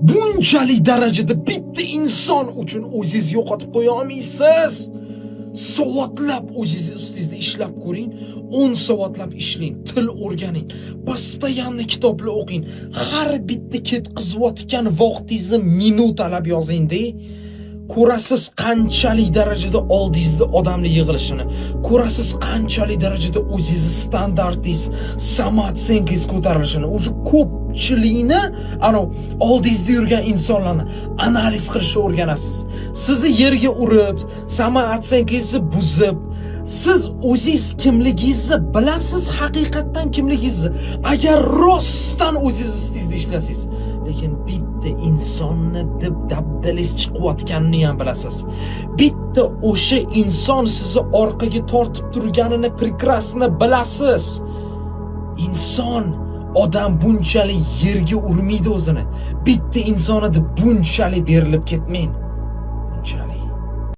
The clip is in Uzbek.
Bunchalik darajada bitta inson uchun o'zingizni yo'qotib qo'ya olmaysiz. Soatlab o'zingizni ustingizda ishlab ko'ring. 10 soatlab ishlang, til o'rganing, постоянно kitoblar o'qing. Har bitta ketkazayotgan vaqtingizni minutalab yozing-da. Ko'rasiz, qanchalik darajada oldingizda odamlar yig'ilishini. Ko'rasiz, qanchalik darajada o'zingizni standartingiz, самооценка ngiz ko'tarilishini. Уже ko'pchilikni, anav oldingizda yurgan insonlarni analiz qilishni o'rganasiz. Sizni yerga urib, самооценка ngizni buzib, siz o'zingiz kimligingizni bilasiz, haqiqatdan kimligingizni. Agar rostdan o'zingiz ustingizda ishlasangiz, lekin bitta insonni deb dabdalingiz chiqayotganini ham bilasiz. Bitta o'sha inson sizni orqaga tortib turganini прекрасно bilasiz. Inson, odam bunchalik yerga urmaydi o'zini. Bitta insonni deb bunchalik berilib ketmang. Bunchalik.